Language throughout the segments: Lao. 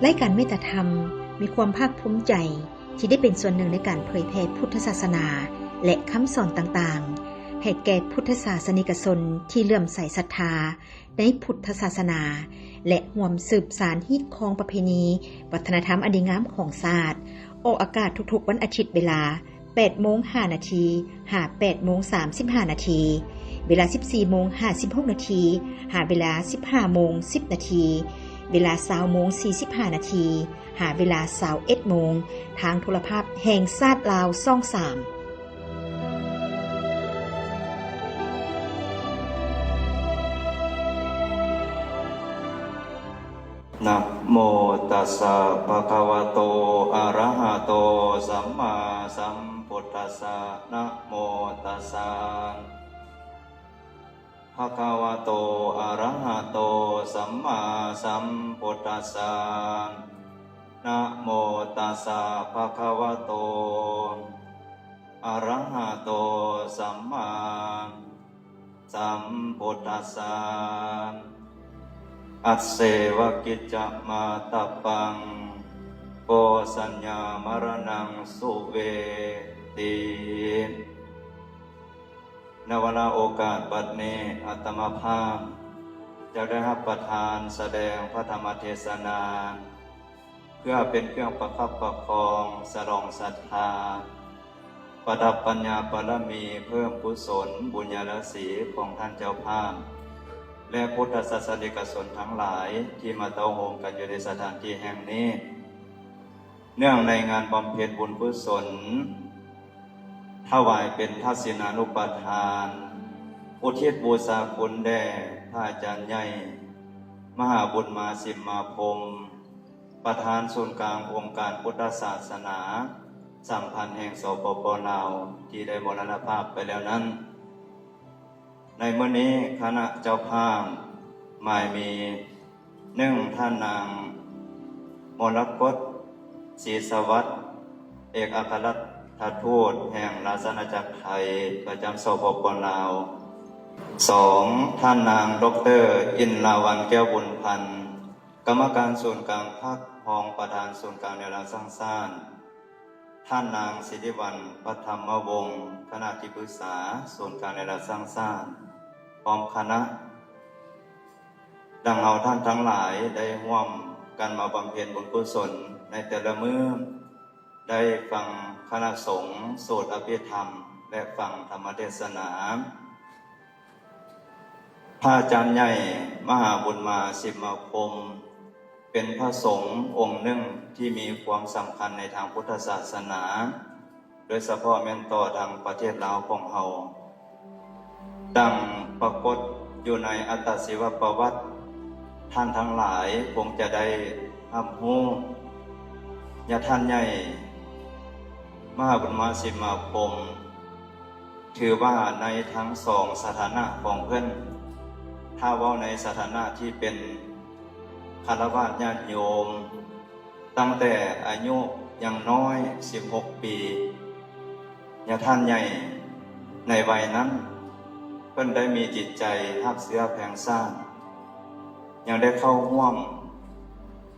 ລາຍການເມດຕາທຳ ມີຄວາມພາກພູມໃຈທີ່ໄດ້ເປັນສ່ວນໜຶ່ງໃນການເຜີຍແຜ່ພຸດທະສາສະໜາ ແລະ ຄຳສອນຕ່າງໆ ໃຫ້ແກ່ພຸດທະສາສະນິກະຊົນທີ່ເຫຼື້ອມໃສສັດທາໃນພຸດທະສາສະໜາ ແລະ ຮ່ວມສືບສານຮີດຄອງປະເພນີ ວັດທະນະທຳອັນດີງາມຂອງຊາດ. ອອກອາກາດທຸກໆວັນອາທິດເວລາ ແປດໂມງຫ້ານາທີ ຫາ ແປດໂມງສາມສິບຫ້ານາທີ, ເວລາ ສິບສີ່ໂມງຫ້າສິບຫົກນາທີ ຫາ ເວລາ ສິບຫ້າໂມງສິບນາທີ, ເວລາ ຊາວໂມງສີ່ສິບຫ້ານາທີ ຫາ ເວລາ ຊາວເອັດໂມງ ທາງໂທລະພາບແຫ່ງຊາດລາວ ຊ່ອງສາມ. ນະໂມຕັດສະ ພະຄະວະໂຕ ອະຣະຫະໂຕ ສຳມາສຳພຸດທັດສະ. ນະໂມຕັດສະ ພະຄະວະໂຕ ອະຣະຫະໂຕ ສຳມາສຳພຸດທັດສະ. ນະໂມຕັດສະ ພະຄະວະໂຕ ອະຣະຫະໂຕ ສຳມາ ສຳພຸດທັດສະ. ອັດເສວະກິດຈະມາຕະປັງ ໂກສັນຍາມະລະນັງສຸເວຕິ. ໃນວາລະໂອກາດບັດນີ້ ອາດຕະມາພາບຈະໄດ້ຮັບປະທານສະແດງພະທຳມະເທສະນາ ເພື່ອເປັນເຄື່ອງປະຄັບປະຄອງ ສະຫຼອງສັດທາ ປະດັບປັນຍາບາລະມີ ເພີ່ມກຸສົນບຸນຍາລາສີຂອງທ່ານເຈົ້າພາບ ແລະ ພຸດທະສາສະນິກະຊົນທັງຫຼາຍທີ່ມາເຕົ້າໂຮມກັນຢູ່ໃນສະຖານທີ່ແຫ່ງນີ້ ເນື່ອງໃນງານບຳເພັນບຸນກຸສົນ ຖວາຍເປັນທັກສິນານຸປະທານ ອຸທິດບູຊາຄຸນແດ່ພະອາຈານໃຫຍ່ ມະຫາບຸນມາ ສິມມາພົມ ປະທານສູນກາງອົງການພຸດທະສາສະໜາສຳພັນແຫ່ງ ສປປ ລາວ ທີ່ໄດ້ມໍລະນະພາບໄປແລ້ວນັ້ນ. ໃນມື້ນີ້ຄະນະເຈົ້າພາບໝາຍມີ ໜຶ່ງ ທ່ານນາງ ມໍລະກົດ ສີສະຫວັດ ເອກອັກຄະລັດຖະທູດແຫ່ງລາຊະອານາຈັກໄທປະຈຳ ສປປ ລາວ. ສອງ ທ່ານນາງ ດອກເຕີ ອິນລາວັນ ແກ້ວບຸນພັນ ກຳມະການສູນກາງພັກ, ຮອງປະທານສູນກາງແນວລາວສ້າງຊາດ, ທ່ານນາງ ສິລິວັນ ປະຖຳມະວົງ ຄະນະທີ່ປຶກສາສູນກາງແນວລາວສ້າງຊາດ ພ້ອມຄະນະ. ດັ່ງເຮົາທ່ານທັງຫຼາຍໄດ້ຮ່ວມກັນມາບຳເພັນບຸນກຸສົນໃນແຕ່ລະມື້, ໄດ້ຟັງຄະນະສົງສູດອະພິທຳ ແລະ ຟັງທຳມະເທດສະໜາ. ພະອາຈານໃຫຍ່ ມະຫາບຸນມາ ສິມມາຄົມ ເປັນພະສົງອົງໜຶ່ງທີ່ມີຄວາມສຳຄັນໃນທາງພຸດທະສາສະໜາ, ໂດຍສະເພາະແມ່ນຕໍ່ທາງປະເທດລາວຂອງເຮົາ. ດັ່ງປາກົດຢູ່ໃນອັດຕະຊີວະປະຫວັດ, ທ່ານທັງຫຼາຍຄົງຈະໄດ້ຮັບຮູ້ ຍາທ່ານໃຫຍ່ ມະຫາບຸນມາ ສິມມາຄົມ ຖືວ່າໃນທັງສອງສະຖານະຂອງເພິ່ນ, ຖ້າເວົ້າໃນສະຖານະທີ່ເປັນຄາລະວາດຍາດໂຍມ ຕັ້ງແຕ່ອາຍຸຍັງນ້ອຍສິບຫົກປີ, ຍາທ່ານໃຫຍ່ໃນໄວນັ້ນ ເພິ່ນໄດ້ມີຈິດໃຈຮັກເຊື້ອແພງຊາດ, ຍັງໄດ້ເຂົ້າຮ່ວມ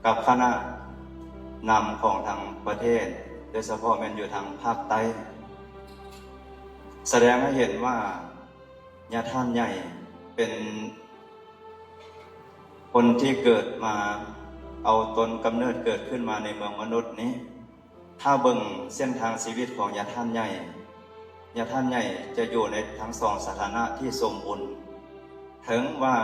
ກັບຄະນະນຳຂອງທາງປະເທດ, ໂດຍສະເພາະແມ່ນຢູ່ທາງພາກໃຕ້, ສະແດງໃຫ້ເຫັນວ່າຍາທ່ານໃຫຍ່ເປັນຄົນທີ່ເກີດມາ ເອົາຕົນກຳເນີດເກີດຂຶ້ນມາໃນເມືອງມະນຸດນີ້. ຖ້າເບິ່ງເສັ້ນທາງຊີວິດຂອງຍາທ່ານໃຫຍ່, ຍາທ່ານໃຫຍ່ຈະຢູ່ໃນທັງສອງສະຖານະທີ່ສົມບູນ, ເຖິງວ່າ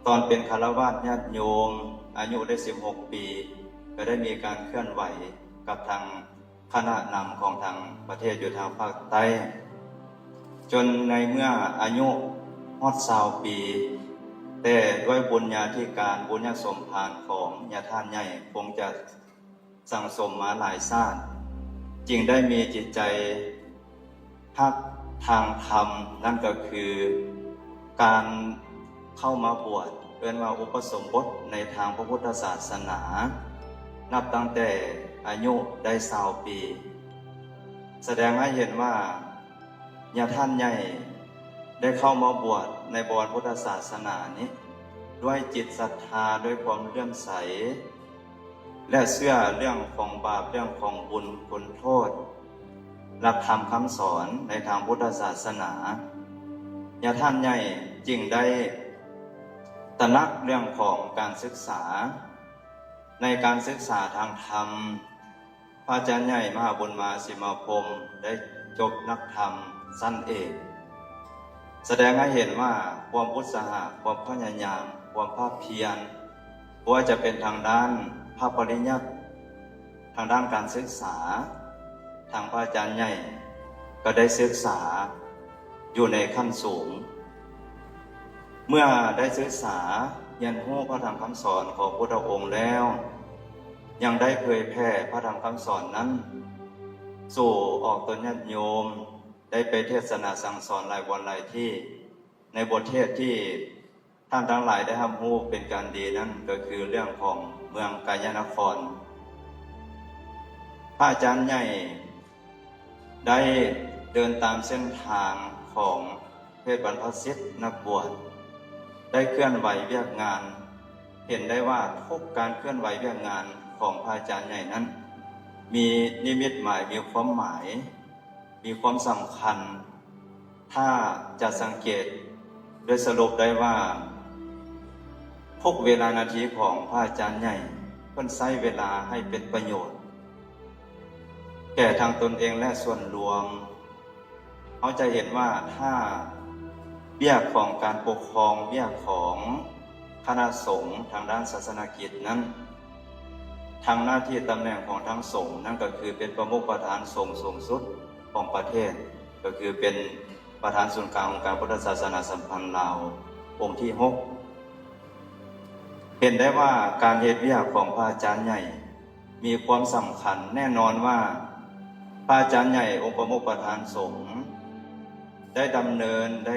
ຕອນເປັນຄາລະວາດຍາດໂຍມ ອາຍຸໄດ້ສິບຫົກປີ ກໍໄດ້ມີການເຄື່ອນໄຫວກັບທາງຄະນະນຳຂອງທາງປະເທດຢູ່ທາງພາກໃຕ້, ຈົນໃນເມື່ອອາຍຸຮອດຊາວປີ, ແຕ່ດ້ວຍບຸນຍາທິການ ບຸນຍະສົມພານຂອງຍາທ່ານໃຫຍ່ ຄົງຈະ ສັງສົມມາຫຼາຍຊາດ, ຈຶ່ງໄດ້ມີຈິດໃຈຮັກທາງທຳ, ນັ້ນກໍຄືການເຂົ້າມາບວດ, ເອີ້ນວ່າອຸປະສົມບົດໃນທາງພະພຸດທະສາສະໜາ, ນັບຕັ້ງແຕ່ອາຍຸໄດ້ຊາວປີ, ສະແດງໃຫ້ເຫັນວ່າ ຍາທ່ານໃຫຍ່ໄດ້ເຂົ້າມາບວດໃນບວນພຸດທະສາສະໜານີ້ ດ້ວຍຈິດສັດທາ, ດ້ວຍຄວາມເຫຼື້ອມໃສ, ແລະເຊື່ອເລື່ອງຂອງບາບ, ເລື່ອງຂອງບຸນຄຸນໂທດ, ຫຼັກທຳຄຳສອນໃນທາງພຸດທະສາສະໜາ. ຍາທ່ານໃຫຍ່ຈຶ່ງໄດ້ຕະໜັກເລື່ອງຂອງການສຶກສາ. ໃນການສຶກສາທາງທຳ, ພະອາຈານໃຫຍ່ມະຫາບຸນມະຫາສີມາພົມໄດ້ຈົບນັກທຳຊັ້ນເອກ, ສະແດງໃຫ້ເຫັນວ່າຄວາມອຸດສາຫະ, ຄວາມພະຍາຍາມ, ຄວາມພາກພຽນ, ບໍ່ວ່າຈະເປັນທາງດ້ານພະປະລິຍັດ, ທາງດ້ານການສຶກສາ, ທາງພະອາຈານໃຫຍ່ກໍໄດ້ສຶກສາຢູ່ໃນຂັ້ນສູງ. ເມື່ອໄດ້ສຶກສາຮຽນຮູ້ພະທຳຄຳສອນຂອງພຸດທະອົງແລ້ວ, ຍັງໄດ້ເຜີຍແຜ່ພະທຳຄຳສອນນັ້ນສູ່ອອກຕົນຍາດໂຍມ, ໄດ້ໄປເທດສະໜາສັ່ງສອນຫຼາຍບ່ອນຫຼາຍທີ່. ໃນບົດເທດທີ່ທ່ານທັງຫຼາຍໄດ້ຮັບຮູ້ເປັນການດີນັ້ນ ກໍຄືເລື່ອງຂອງເມືອງກາຍະນະຄອນ. ພະອາຈານໃຫຍ່ໄດ້ເດີນຕາມເສັ້ນທາງຂອງເພດບັນພະສິດນັກບວດ, ໄດ້ເຄື່ອນໄຫວວຽກງານ. ເຫັນໄດ້ວ່າທຸກການເຄື່ອນໄຫວວຽກງານຂອງພະອາຈານໃຫຍ່ນັ້ນ ມີນິມິດໝາຍ, ມີຄວາມໝາຍ, ມີຄວາມສຳຄັນ. ຖ້າຈະສັງເກດໂດຍສະຫຼຸບໄດ້ວ່າ ທຸກເວລານາທີຂອງພະອາຈານໃຫຍ່ ເພິ່ນໃຊ້ເວລາໃຫ້ເປັນປະໂຫຍດແກ່ທັງຕົນເອງ ແລະ ສ່ວນລວມ. ເຮົາຈະເຫັນວ່າ ຖ້າວຽກຂອງການປົກຄອງ, ວຽກຂອງຄະນະສົງທາງດ້ານສາສະນະກິດນັ້ນ, ທັງໜ້າທີ່ຕຳແໜ່ງຂອງທາງສົງນັ້ນ ກໍຄືເປັນປະມຸກປະທານສົງສູງສຸດຂອງປະເທດ, ກໍຄືເປັນປະທານສູນກາງອົງການພຸດທະສາສະໜາສຳພັນລາວ ອົງທີຫົກ. ເຫັນໄດ້ວ່າການເຮັດວຽກຂອງພະອາຈານໃຫຍ່ ມີຄວາມສຳຄັນ. ແນ່ນອນວ່າ ພະອາຈານໃຫຍ່ອົງປະມຸກປະທານສົງ ໄດ້ດຳເນີນ, ໄດ້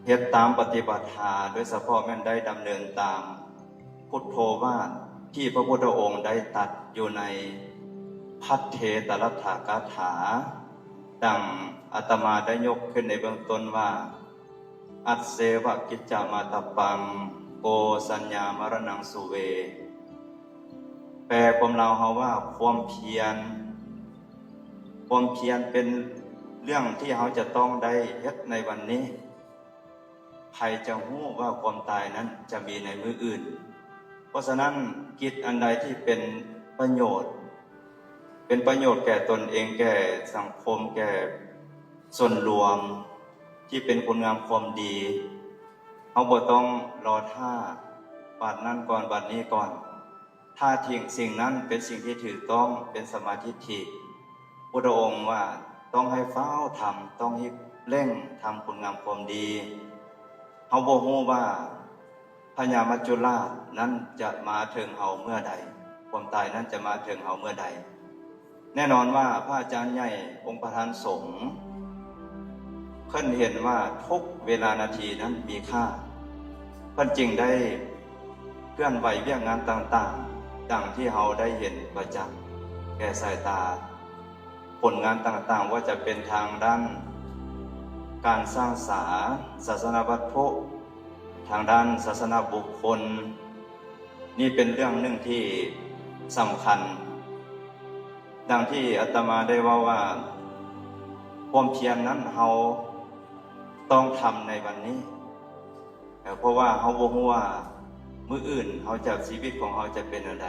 ເຮັດຕາມປະຕິປະທາ, ໂດຍສະເພາະແມ່ນໄດ້ດຳເນີນຕາມພຸດໂທວາດທີ່ພະພຸດທະອົງໄດ້ຕັດຢູ່ໃນພັດເທຕະລັດຖະກາຖາ, ດັ່ງອາດຕະມາໄດ້ຍົກຂຶ້ນໃນເບື້ອງຕົ້ນວ່າ ອັດເຊວະກິດຈະມາຕະປັງ ໂກສັນຍາມະລະນັງສຸເວ. ແປຄວາມລາວເຮົາວ່າ ຄວາມພຽນ, ຄວາມພຽນເປັນເລື່ອງທີ່ເຮົາຈະຕ້ອງໄດ້ເຮັດໃນວັນນີ້. ໃຜຈະຮູ້ວ່າຄວາມຕາຍນັ້ນຈະມີໃນມື້ອື່ນ? ເພາະສະນັ້ນ ກິດອັນໃດທີ່ເປັນປະໂຫຍດ, ເປັນປະໂຫຍດແກ່ຕົນເອງ, ແກ່ສັງຄົມ, ແກ່ສ່ວນລວມ, ທີ່ເປັນຄຸນງາມຄວາມດີ, ເຮົາບໍ່ຕ້ອງລໍຖ້າບາດນັ້ນກ່ອນ, ບາດນີ້ກ່ອນ. ຖ້າສິ່ງ, ສິ່ງນັ້ນເປັນສິ່ງທີ່ຖືກຕ້ອງ, ເປັນສຳມາທິດຖິ, ພຸດທະອົງວ່າຕ້ອງໃຫ້ຟ້າວທຳ, ຕ້ອງຮີບເລັ່ງທຳຄຸນງາມຄວາມດີ. ເຮົາບໍ່ຮູ້ວ່າພະຍາມັດຈຸລາດນັ້ນຈະມາເຖິງເຮົາເມື່ອໃດ, ຄວາມຕາຍນັ້ນຈະມາເຖິງເຮົາເມື່ອໃດ. ແນ່ນອນວ່າພະອາຈານໃຫຍ່ອົງປະທານສົງ ເພິ່ນເຫັນວ່າທຸກເວລານາທີນັ້ນມີຄ່າ, ເພິ່ນຈຶ່ງໄດ້ເຄື່ອນໄຫວວຽກງານຕ່າງໆ ດັ່ງທີ່ເຮົາໄດ້ເຫັນປະຈັກແກ່ສາຍຕາ. ຜົນງານຕ່າງໆ ວ່າຈະເປັນທາງດ້ານການສ້າງສາສາສະນະວັດຖຸ, ທາງດ້ານສາສະນະບຸກຄົນ, ນີ້ເປັນເລື່ອງໜຶ່ງທີ່ສຳຄັນ. ດັ່ງທີ່ອາດຕະມາໄດ້ເວົ້າວ່າ ຄວາມພຽນນັ້ນເຮົາຕ້ອງທຳໃນວັນນີ້, ເພາະວ່າເຮົາບໍ່ຮູ້ວ່າມື້ອື່ນເຮົາຈະ, ຊີວິດຂອງເຮົາຈະເປັນແນວໃດ.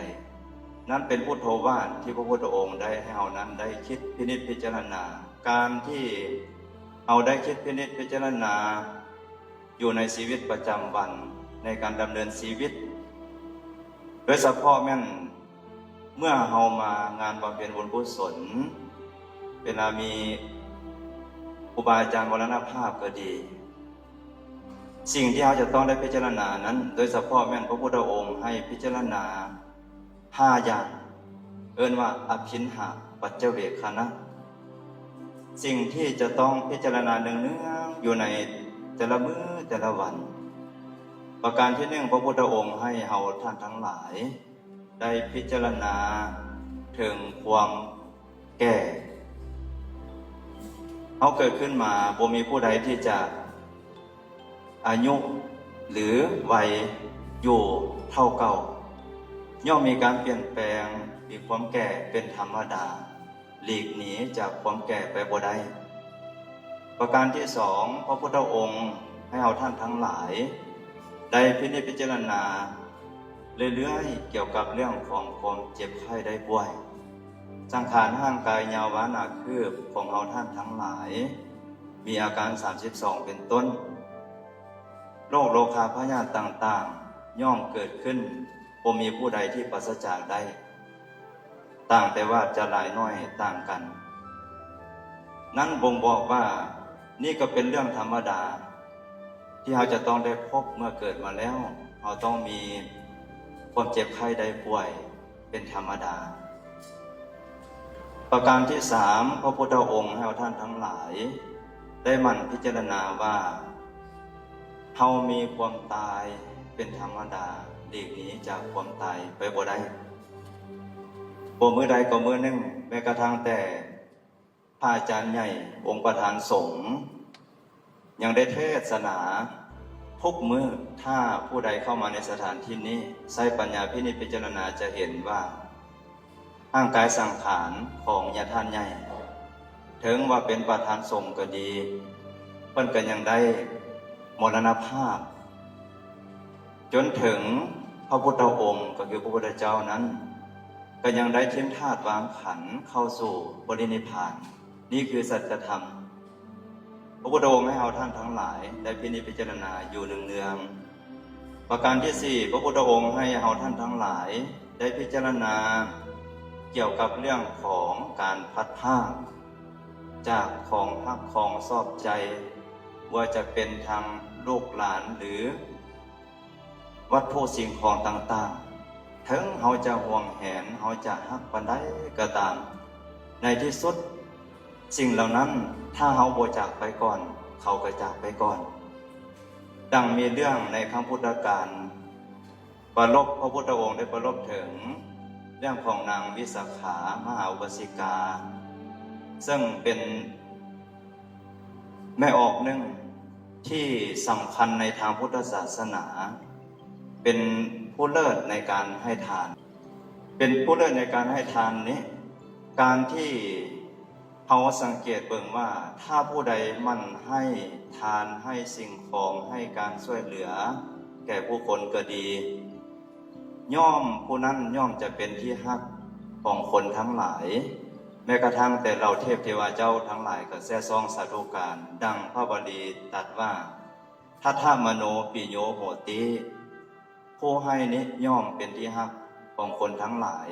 ນັ້ນເປັນບົດໂທວາດທີ່ພະພຸດທະອົງໄດ້ໃຫ້ເຮົານັ້ນໄດ້ຄິດພິນິດພິຈາລະນາ. ການທີ່ເຮົາໄດ້ຄິດພິນິດພິຈາລະນາ ຢູ່ໃນຊີວິດປະຈຳວັນ ໃນການດຳເນີນຊີວິດ, ໂດຍສະເພາະແມ່ນເມື່ອເຮົາມາງານບຳເພັນບຸນກຸສົນ, ເວລາມີຄູບາອາຈານມໍລະນະພາບກໍດີ, ສິ່ງທີ່ເຮົາຈະຕ້ອງໄດ້ພິຈາລະນານັ້ນ, ໂດຍສະເພາະແມ່ນພະພຸດທະອົງໃຫ້ພິຈາລະນາ ຫ້າຢ່າງ, ເອີ້ນວ່າອະພິນຫະປັດຈະເວກຂະນະ. ສິ່ງທີ່ຈະຕ້ອງພິຈາລະນາເນື່ອງໆຢູ່ໃນແຕ່ລະມື້ແຕ່ລະວັນ. ປະການທີໜຶ່ງ, ພະພຸດທະອົງໃຫ້ເຮົາທ່ານທັງຫຼາຍໄດ້ພິຈາລະນາເຖິງຄວາມແກ່. ເຮົາເກີດຂຶ້ນມາ, ບໍ່ມີຜູ້ໃດທີ່ຈະ ອາຍຸ ຫຼື ໄວຢູ່ເທົ່າເກົ່າ. ຍ່ອມມີການປ່ຽນແປງ, ມີຄວາມແກ່ເປັນທຳມະດາ, ຫຼີກໜີຈາກຄວາມແກ່ໄປບໍ່ໄດ້. ປະການທີສອງ, ພະພຸດທະອົງໃຫ້ເຮົາທ່ານທັງຫຼາຍໄດ້ພິນິດພິຈາລະນາເລື້ອຍໆ ກ່ຽວກັບເລື່ອງຂອງຄວາມເຈັບໄຂ້ໄດ້ປ່ວຍ. ສັງຂານຮ່າງກາຍຍາວວານາຄືບຂອງເຮົາທ່ານທັງຫຼາຍ ມີອາການສາມສິບສອງເປັນຕົ້ນ. ໂລກໂລຄາພະຍາດຕ່າງໆ ຍ່ອມເກີດຂຶ້ນ, ບໍ່ມີຜູ້ໃດທີ່ປາສະຈາກໄດ້, ຕ່າງແຕ່ວ່າຈະຫຼາຍໜ້ອຍຕ່າງກັນ. ນັ້ນບົ່ງບອກວ່ານີ້ກໍເປັນເລື່ອງທຳມະດາ ທີ່ເຮົາຈະຕ້ອງໄດ້ພົບເມື່ອເກີດມາແລ້ວ, ເຮົາຕ້ອງມີຄວາມເຈັບໄຂ້ໄດ້ປ່ວຍ ເປັນທຳມະດາ. ປະການທີສາມ, ພະພຸດທະອົງໃຫ້ເຮົາທ່ານທັງຫຼາຍໄດ້ໝັ່ນພິຈາລະນາວ່າ ເຮົາມີຄວາມຕາຍເປັນທຳມະດາ, ຫຼີກໜີຈາກຄວາມຕາຍໄປບໍ່ໄດ້. ບໍ່ມື້ໃດກໍມື້ໜຶ່ງ, ແມ້ກະທັ່ງແຕ່ ພະອາຈານໃຫຍ່ອົງປະທານສົງຍັງໄດ້ເທດສະໜາທຸກມື້, ຖ້າຜູ້ໃດເຂົ້າມາໃນສະຖານທີ່ນີ້ ໃຊ້ປັນຍາພິນິດພິຈາລະນາຈະເຫັນວ່າ ຮ່າງກາຍສັງຂານຂອງຍາທ່ານໃຫຍ່ ເຖິງວ່າເປັນປະທານສົງກໍດີ, ເພິ່ນກໍຍັງໄດ້ມໍລະນະພາບ. ຈົນເຖິງພະພຸດທະອົງ ກໍຄືພະພຸດທະເຈົ້ານັ້ນ ກໍຍັງໄດ້ຖິ້ມທາດວາງຂັນເຂົ້າສູ່ປະລິນິບພານ. ນີ້ຄືສັດຈະທຳ ພະພຸດທະອົງໃຫ້ເຮົາທ່ານທັງຫຼາຍໄດ້ພິນິດພິຈາລະນາຢູ່ເນືອງໆ. ປະການທີສີ່ ພະພຸດທະອົງໃຫ້ເຮົາທ່ານທັງຫຼາຍໄດ້ພິຈາລະນາກ່ຽວກັບເລື່ອງຂອງການພັດພາກຈາກຂອງຮັກຂອງຊອບໃຈ, ບໍ່ວ່າຈະເປັນທາງລູກຫຼານ ຫຼື ວັດຖຸສິ່ງຂອງຕ່າງໆ, ເຖິງເຮົາຈະຫວງແຫນ, ເຮົາຈະຮັກປານໃດກໍຕາມ, ໃນທີ່ສຸດສິ່ງເຫຼົ່ານັ້ນ ຖ້າເຮົາບໍ່ຈາກໄປກ່ອນ, ເຂົາກໍຈາກໄປກ່ອນ. ດັ່ງມີເລື່ອງໃນຄັ້ງພຸດທະການ ປາລົບ, ພະພຸດທະອົງໄດ້ປາລົບເຖິງເລື່ອງຂອງນາງວິສາຂາ ມະຫາອຸບາສິກາ, ເຊິ່ງເປັນ ແມ່ອອກໜຶ່ງທີ່ສຳຄັນໃນທາງພຸດທະສາສະໜາ, ເປັນຜູ້ເລີດໃນການໃຫ້ທານ. ເປັນຜູ້ເລີດໃນການໃຫ້ທານນີ້, ການທີ່ເຮົາສັງເກດເບິ່ງວ່າ ຖ້າຜູ້ໃດໝັ່ນໃຫ້ທານ, ໃຫ້ສິ່ງຂອງ, ໃຫ້ການຊ່ວຍເຫຼືອແກ່ຜູ້ຄົນກໍດີ, ຍ່ອມ ຜູ້ນັ້ນຍ່ອມຈະເປັນທີ່ຮັກຂອງຄົນທັງຫຼາຍ, ແມ້ກະທັ່ງແຕ່ເຫຼົ່າເທບເທວາເຈົ້າທັງຫຼາຍກໍແຊຊ່ອງສາທຸການ. ດັ່ງພະບາລີຕັດວ່າ ທັດຖະມະໂນປິໂຍໂຫຕິ, ຜູ້ໃຫ້ນີ້ຍ່ອມເປັນທີ່ຮັກຂອງຄົນທັງຫຼາຍ.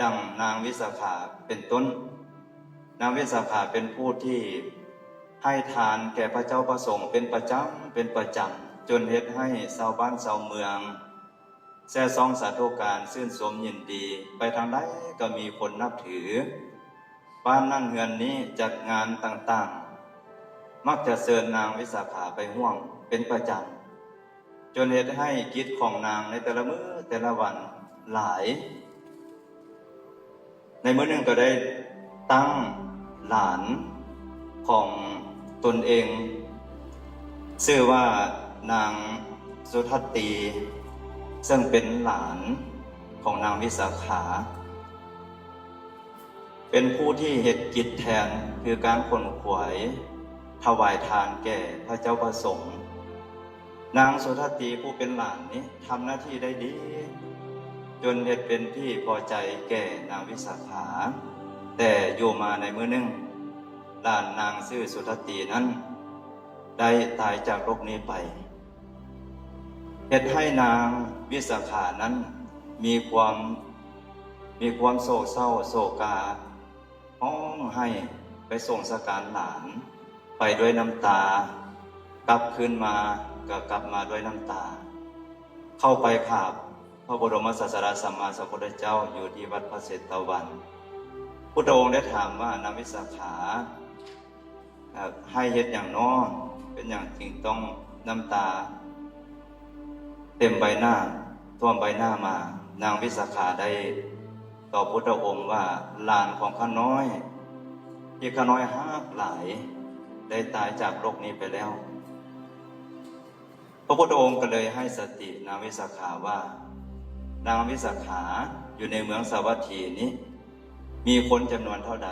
ດັ່ງນາງວິສາຂາເປັນຕົ້ນ, ນາງວິສາຂາເປັນຜູ້ທີ່ໃຫ້ທານແກ່ພະເຈົ້າພະສົງເປັນປະຈຳ, ເປັນປະຈຳ, ຈົນເຮັດໃຫ້ຊາວບ້ານຊາວເມືອງ ແຊຊ່ອງສາທຸການຊື່ນຊົມຍິນດີ, ໄປທາງໃດກໍມີຄົນນັບຖື. ບ້ານນັ້ນເຮືອນນີ້ຈັດງານຕ່າງໆ ມັກຈະເຊີນນາງວິສາຂາໄປຮ່ວມເປັນປະຈຳ, ຈົນເຮັດໃຫ້ກິດຂອງນາງໃນແຕ່ລະມື້ແຕ່ລະວັນຫຼາຍ. ໃນມື້ໜຶ່ງກໍໄດ້ຕັ້ງຫຼານຂອງຕົນເອງ ຊື່ວ່ານາງສຸທັດຕີ, ເຊິ່ງເປັນຫຼານຂອງນາງວິສາຂາ, ເປັນຜູ້ທີ່ເຮັດກິດແທນ ຄືການຂົນຂວາຍ ຖວາຍທານແກ່ພະເຈົ້າພະສົງ. ນາງສຸທັດຕີຜູ້ເປັນຫຼານນີ້ ທຳໜ້າທີ່ໄດ້ດີ ຈົນເຮັດເປັນທີ່ພໍໃຈແກ່ນາງວິສາຂາ. ແຕ່ຢູ່ມາໃນມື້ໜຶ່ງ, ຫຼານນາງຊື່ສຸທັດຕີນັ້ນໄດ້ຕາຍຈາກໂລກນີ້ໄປ, ເຮັດໃຫ້ນາງວິສາຂານັ້ນມີຄວາມ, ມີຄວາມໂສກເສົ້າໂສກາ ຮ້ອງໄຫ້ໄປສົ່ງສະການຫຼານ ໄປດ້ວຍນ້ຳຕາ, ກັບຄືນມາກໍກັບມາດ້ວຍນ້ຳຕາ, ເຂົ້າໄປຂາບພະບໍລົມສາສະດາສຳມາສຳພຸດທະເຈົ້າຢູ່ທີ່ວັດພະເຊຕະວັນ. ພຸດທະອົງໄດ້ຖາມວ່າ ນາງວິສາຂາ ເອີ່ ໄຫ້ເຮັດຫຍັງນໍ? ເປັນຫຍັງຈຶ່ງຕ້ອງນ້ຳຕາເຕັມໃບໜ້າ, ຖ້ວມໃບໜ້າມາ? ນາງວິສາຂາໄດ້ຕອບພຸດທະອົງວ່າ ຫຼານຂອງຂ້ານ້ອຍ ທີ່ຂ້ານ້ອຍຮັກຫຼາຍ ໄດ້ຕາຍຈາກໂລກນີ້ໄປແລ້ວ. ພະພຸດທະອົງກໍເລີຍໃຫ້ສະຕິນາງວິສາຂາວ່າ ນາງວິສາຂາ ຢູ່ໃນເມືອງສາວັດຖີນີ້ ມີຄົນຈຳນວນເທົ່າໃດ?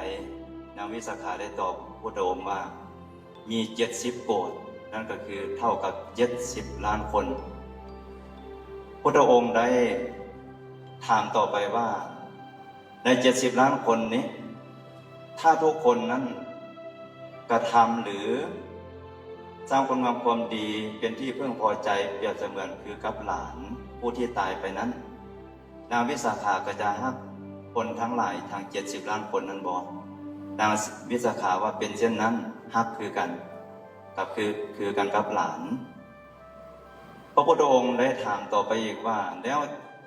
ນາງວິສາຂາໄດ້ຕອບພຸດທະອົງວ່າ ມີເຈັດສິບໂກດ, ນັ້ນກໍຄືເທົ່າກັບເຈັດສິບລ້ານຄົນ. ພຸດທະອົງໄດ້ຖາມຕໍ່ໄປວ່າ ໃນເຈັດສິບລ້ານຄົນນີ້ ຖ້າທຸກຄົນນັ້ນກະທຳ ຫຼື ສ້າງຄຸນງາມຄວາມດີ ເປັນທີ່ເພິ່ງພໍໃຈ ປຽບສະເໝືອນຄືກັບຫຼານຜູ້ທີ່ຕາຍໄປນັ້ນ, ນາງວິສາຂາກໍຈະຮັກຄົນທັງຫຼາຍທັງເຈັດສິບລ້ານຄົນນັ້ນບໍ? ນາງວິສາຂາວ່າ ເປັນເຊັ່ນນັ້ນ, ຮັກຄືກັນ, ກັບ ຄື ຄືກັນກັບຫຼານ. ພະພຸດທະອົງໄດ້ຖາມຕໍ່ໄປອີກວ່າ ແລ້ວ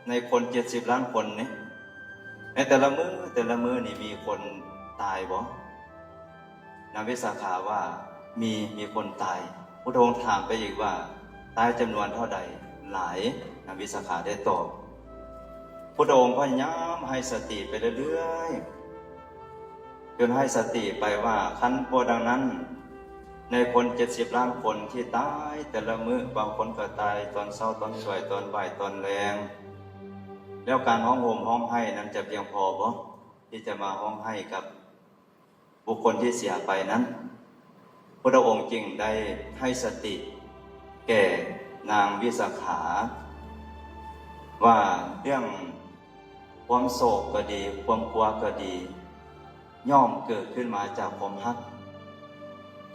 ໃນຄົນເຈັດສິບລ້ານຄົນນີ້ ໃນແຕ່ລະມື້ ແຕ່ລະມື້ນີ້ມີຄົນຕາຍບໍ່? ນາງວິສາຂາວ່າ ມີ, ມີຄົນຕາຍ. ພຸດທະອົງຖາມໄປອີກວ່າ ຕາຍຈຳນວນເທົ່າໃດ? ຫຼາຍ. ນາງວິສາຂາໄດ້ຕອບ. ພຸດທະອົງພະຍາຍາມໃຫ້ສະຕິໄປເລື້ອຍໆ ຈົນໃຫ້ສະຕິໄປວ່າ ຄັນບໍ່ດັ່ງນັ້ນ ໃນຄົນເຈັດສິບລ້ານຄົນທີ່ຕາຍແຕ່ລະມື້, ບາງຄົນກໍຕາຍຕອນເຊົ້າ, ຕອນສວຍ, ຕອນບ່າຍ, ຕອນແລງ, ແລ້ວການຮ້ອງໂຫມຮ້ອງໄຫ້ນັ້ນຈະພຽງພໍບໍ່ ທີ່ຈະມາຮ້ອງໄຫ້ກັບບຸກຄົນທີ່ເສຍໄປນັ້ນ? ພຸດທະອົງຈຶ່ງໄດ້ໃຫ້ສະຕິແກ່ນາງວິສາຂາ ວ່າເລື່ອງຄວາມໂສກກໍດີ, ຄວາມກົວກໍດີ, ຍ່ອມເກີດຂຶ້ນມາຈາກຄວາມຮັກ.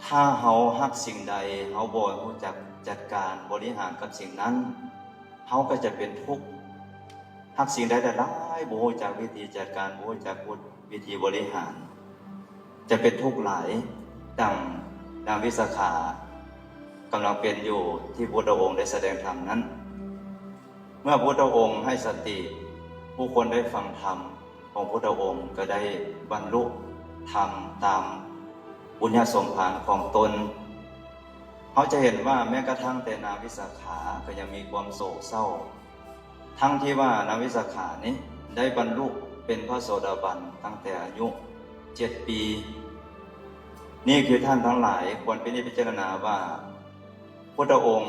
ຖ້າເຮົາຮັກສິ່ງໃດ, ເຮົາບໍ່ຮູ້ຈັກຈັດການບໍລິຫານກັບສິ່ງນັ້ນ, ເຮົາກໍຈະເປັນທຸກ. ຮັກສິ່ງໃດຫຼາຍໆ, ບໍ່ຮູ້ຈັກວິທີຈັດການ, ບໍ່ຮູ້ຈັກ ວິທີບໍລິຫານ ຈະເປັນທຸກຫຼາຍ ດັ່ງນາງວິສາຂາກຳລັງເປັນຢູ່ ທີ່ພຸດທະອົງໄດ້ສະແດງທຳນັ້ນ. ເມື່ອພຸດທະອົງໃຫ້ສະຕິ, ຜູ້ຄົນໄດ້ຟັງທຳຂອງພຸດທະອົງກໍໄດ້ບັນລຸທຳຕາມບຸນຍະສົມພານຂອງຕົນ. ເຮົາຈະເຫັນວ່າແມ້ກະທັ່ງແຕ່ນາງວິສາຂາກໍຍັງມີຄວາມໂສກເສົ້າ ທັງທີ່ວ່ານາງວິສາຂານີ້ໄດ້ບັນລຸເປັນພະໂສດາບັນຕັ້ງແຕ່ອາຍຸເຈັດປີ. ນີ້ຄືທ່ານທັງຫຼາຍຄວນພິນິດພິຈາລະນາວ່າ ພຸດທະອົງ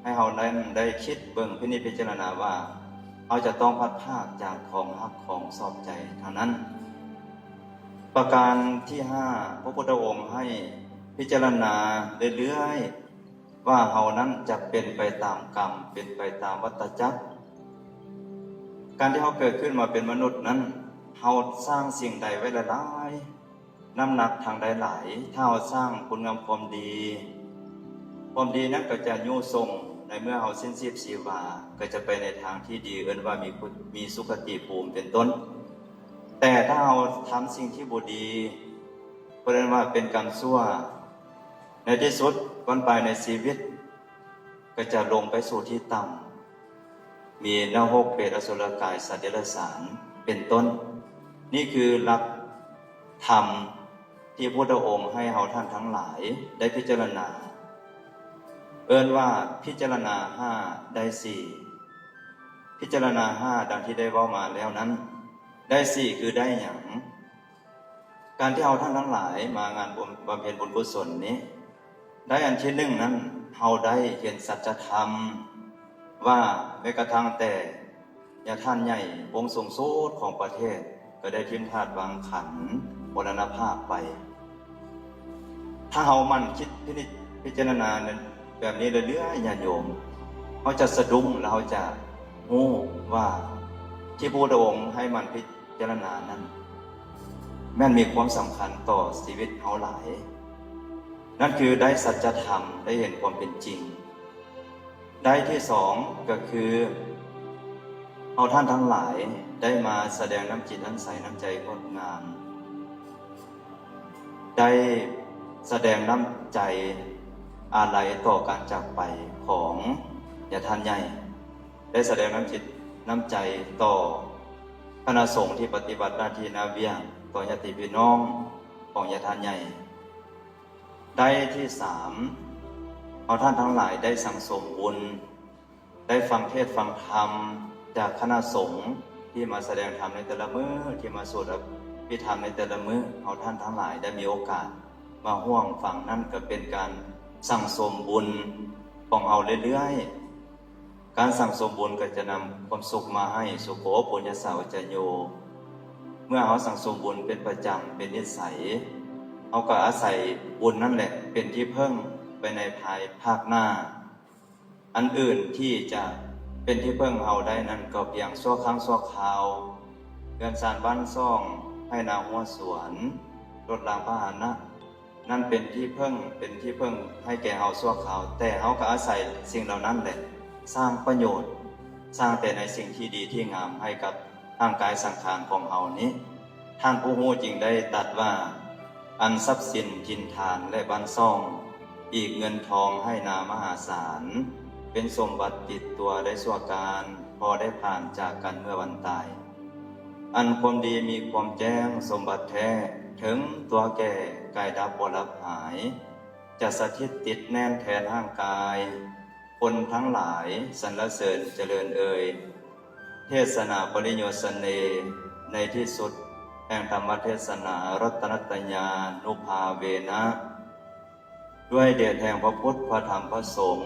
ໃຫ້ເຮົານັ້ນໄດ້ຄິດເບິ່ງພິນິດພິຈາລະນາວ່າ ເຮົາຈະຕ້ອງພັດພາກຈາກຂອງຮັກຂອງຊອບໃຈທັງນັ້ນ. ປະການທີຫ້າ ພະພຸດທະອົງໃຫ້ພິຈາລະນາເລື້ອຍໆ ວ່າເຮົານັ້ນຈະເປັນໄປຕາມກຳ, ເປັນໄປຕາມວັດຕະຈັກ. ການທີ່ເຮົາເກີດຂຶ້ນມາເປັນມະນຸດນັ້ນ, ເຮົາສ້າງສິ່ງໃດໄວ້ຫຼາຍໆ, ນ້ຳໜັກທາງໃດຫຼາຍ, ຖ້າເຮົາສ້າງຄຸນງາມຄວາມດີ, ຄວາມດີນັ້ນກໍຈະຍູ້ສົ່ງ, ໃນເມື່ອເຮົາສິ້ນຊີບຊີວາ, ກໍຈະໄປໃນທາງທີ່ດີ, ເອີ້ນວ່າມີຄຸ-, ມີສຸຄະຕິພູມເປັນຕົ້ນ. ແຕ່ຖ້າເຮົາທຳສິ່ງທີ່ບໍ່ດີ, ເພິ່ນເອີ້ນວ່າເປັນກຳຊົ່ວ, ໃນທີ່ສຸດບັ້ນປາຍໃນຊີວິດກໍຈະລົງໄປສູ່ທີ່ຕ່ຳ, ມີນະຮົກ, ເປດ, ອະສຸລະກາຍ, ສັດເດຍລະສານ ເປັນຕົ້ນ. ນີ້ຄືຫຼັກທຳທີ່ພຸດທະອົງໃຫ້ເຮົາທ່ານທັງຫຼາຍໄດ້ພິຈາລະນາ, ເອີ້ນວ່າພິຈາລະນາຫ້າໄດ້ສີ່. ພິຈາລະນາຫ້າ ດັ່ງທີ່ໄດ້ເວົ້າມາແລ້ວນັ້ນ, ໄດ້ສີ່ຄືໄດ້ຫຍັງ? ການທີ່ເຮົາທ່ານທັງຫຼາຍມາງານບຸນ ບຳເພັນບຸນກຸສົນນີ້, ໄດ້ອັນທີໜຶ່ງນັ້ນ, ເຮົາໄດ້ເຫັນສັດຈະທຳວ່າ ແມ້ກະທັ່ງແຕ່ຍາທ່ານໃຫຍ່ອົງສູງສຸດຂອງປະເທດ ກໍໄດ້ຖິ້ມທາດວາງຂັນມໍລະນະພາບໄປ. ຖ້າເຮົາໝັ່ນຄິດພິນິດພິຈາລະນາແບບນີ້ເລື້ອຍໆ, ຍາດໂຍມ, ເຮົາຈະສະດຸ້ງ ແລະ ເຮົາຈະຮູ້ວ່າທີ່ພະພຸດທະອົງໃຫ້ໝັ່ນພິ ຈາລະນານັ້ນ ແມ່ນມີຄວາມສຳຄັນຕໍ່ຊີວິດເຮົາຫຼາຍ. ນັ້ນຄືໄດ້ສັດຈະທຳ, ໄດ້ເຫັນຄວາມເປັນຈິງ. ໄດ້ທີສອງກໍຄື ເຮົາທ່ານທັງຫຼາຍໄດ້ມາສະແດງນ້ຳຈິດນ້ຳໃສ, ນ້ຳໃຈງົດງາມ, ໄດ້ສະແດງນ້ຳໃຈອາໄລຕໍ່ການຈາກໄປຂອງຍາທ່ານໃຫຍ່. ໄດ້ສະແດງນ້ຳຈິດນ້ຳໃຈຕໍ່ຄະນະສົງທີ່ປະຕິບັດໜ້າທີ່ໜ້າວຽກ, ຕໍ່ຍາດຕິພີ່ນ້ອງຂອງຍາທ່ານໃຫຍ່. ໄດ້ທີສາມ, ເຮົາທ່ານທັງຫຼາຍໄດ້ສັ່ງສົມບຸນ, ໄດ້ຟັງເທດຟັງທຳຈາກຄະນະສົງທີ່ມາສະແດງທຳໃນແຕ່ລະມື້, ທີ່ມາສວດອະພິທຳໃນແຕ່ລະມື້, ເຮົາທ່ານທັງຫຼາຍໄດ້ມີໂອກາດມາຮ່ວມຟັງ, ນັ້ນກໍເປັນການສັ່ງສົມບຸນຂອງເຮົາເລື້ອຍໆ. ການສັ່ງສົມບຸນກໍຈະນຳຄວາມສຸກມາໃຫ້ ສຸໂຂ ປຸນຍະສາວະຈະໂຍ. ເມື່ອເຮົາສັ່ງສົມບຸນເປັນປະຈຳ ເປັນນິໄສ, ເຮົາກໍອາໄສບຸນນັ້ນແຫຼະເປັນທີ່ເພິ່ງໄປໃນພາຍພາກໜ້າ. ອັນອື່ນທີ່ຈະເປັນທີ່ເພິ່ງເຮົາໄດ້ນັ້ນກໍພຽງຊົ່ວຄັ້ງຊົ່ວຄາວ. ເຮືອນຊານບ້ານຊ່ອງ, ໄຮ່ນາຮົ້ວສວນ, ລົດລາງພາຫະນະ ນັ້ນເປັນທີ່ເພິ່ງ, ເປັນທີ່ເພິ່ງໃຫ້ແກ່ເຮົາຊົ່ວຄາວ, ແຕ່ເຮົາກໍອາໄສສິ່ງເຫຼົ່ານັ້ນແຫຼະ ສ້າງປະໂຫຍດ, ສ້າງແຕ່ໃນສິ່ງທີ່ດີທີ່ງາມໃຫ້ກັບຮ່າງກາຍສັງຂານຂອງເຮົານີ້. ທ່ານຜູ້ຮູ້ຈຶ່ງໄດ້ຕັດວ່າ ອັນຊັບສິນຖິ່ນຖານ ແລະ ບ້ານຊ່ອງ, ອີກເງິນທອງໄຮ່ນາມະຫາສານ, ເປັນສົມບັດຕິດຕົວໄດ້ຊົ່ວການ, ພໍໄດ້ຜ່ານຈາກກັນເມື່ອວັນຕາຍ. ອັນຄວາມດີມີຄວາມແຈ້ງສົມບັດແທ້, ເຖິງຕົວແກ່ກາຍດັບບໍ່ຫຼັບຫາຍ, ຈະສະຖິດຕິດແໜ້ນແທນຮ່າງກາຍ, ຄົນທັງຫຼາຍສັນລະເສີນຈະເລີນເອີຍ. ເທດສະໜາປະລິໂຍດສະເນ ໃນທີ່ສຸດແຫ່ງທຳມະເທດສະໜາ ລັດຕະນະຕະຍານຸພາເວນະ. ດ້ວຍເດດແຫ່ງພະພຸດ ພະທຳ ພະສົງ,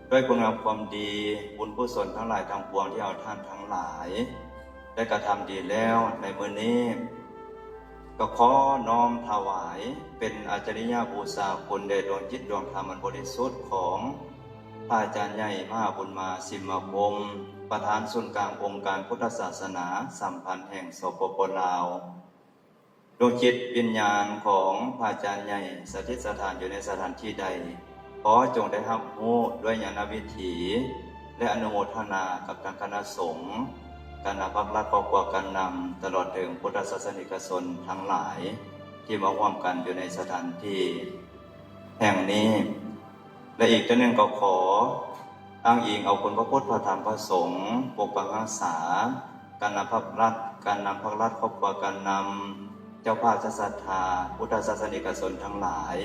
ດ້ວຍຄຸນງາມຄວາມດີ, ບຸນກຸສົນທັງຫຼາຍທັງປວງທີ່ເຮົາທ່ານທັງຫຼາຍໄດ້ກະທຳດີແລ້ວໃນມື້ນີ້, ກໍຂໍນ້ອມຖວາຍເປັນອາຈະລິຍະບູຊາຄຸນແດ່ດວງຈິດດວງທຳອັນບໍລິສຸດຂອງພະອາຈານໃຫຍ່ມະຫາບຸນມາ ສິມມະພົມ, ປະທານສູນກາງອົງການພຸດທະສາສະໜາສຳພັນແຫ່ງ ສປປ ລາວ. ດວງຈິດວິນຍານຂອງພະອາຈານໃຫຍ່ສະຖິດສະຖານຢູ່ໃນສະຖານທີ່ໃດ, ຂໍຈົ່ງໄດ້ຮັບຮູ້ດ້ວຍຍານະວິຖີ ແລະ ອະນຸໂມທະນາກັບທັງຄະນະສົງ, ຄະນະພັກລັດ, ຄອບຄົວການນຳ, ຕະຫຼອດເຖິງພຸດທະສາສະນິກະຊົນທັງຫຼາຍ ທີ່ມາຮ່ວມກັນຢູ່ໃນສະຖານທີ່ແຫ່ງນີ້. ແລະ ອີກເທື່ອໜຶ່ງກໍຂໍອ້າງອີງເອົາຄຸນພະພຸດ ພະທຳ ພະສົງ ປົກປັກຮັກສາ ການນຳພັກລັດ, ການນຳພັກລັດ, ຄອບຄົວການນຳ, ເຈົ້າພາບ, ຊາດສັດທາ, ພຸດທະສາສະນິກະຊົນທັງຫຼາຍ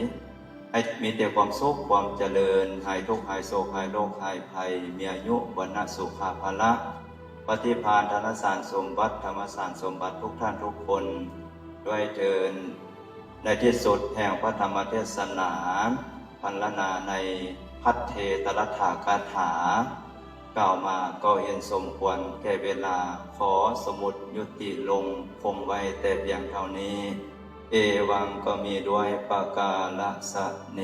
ໃຫ້ມີແຕ່ຄວາມສຸກ, ຄວາມຈະເລີນ, ຫາຍທຸກ, ຫາຍໂສກ, ຫາຍໂລກ, ຫາຍໄພ, ມີອາຍຸ, ວັນນະ, ສຸຂະ, ພະລະ, ປະຕິພານ, ທານະສານສົມບັດ, ທຳມະສານສົມບັດ ທຸກທ່ານທຸກຄົນດ້ວຍເທີ້ນ. ໃນທີ່ສຸດແຫ່ງພະທຳມະເທດສະໜາພັນລະນາໃນພັດເທຕະລັດຖາກາຖາ ກ່າວມາກໍເຫັນສົມຄວນແກ່ເວລາ, ຂໍສົມມຸດຍຸຕິລົງຄົງໄວ້ແຕ່ພຽງເທົ່ານີ້. ເອວັງກໍມີດ້ວຍປະກາລະສະເນ.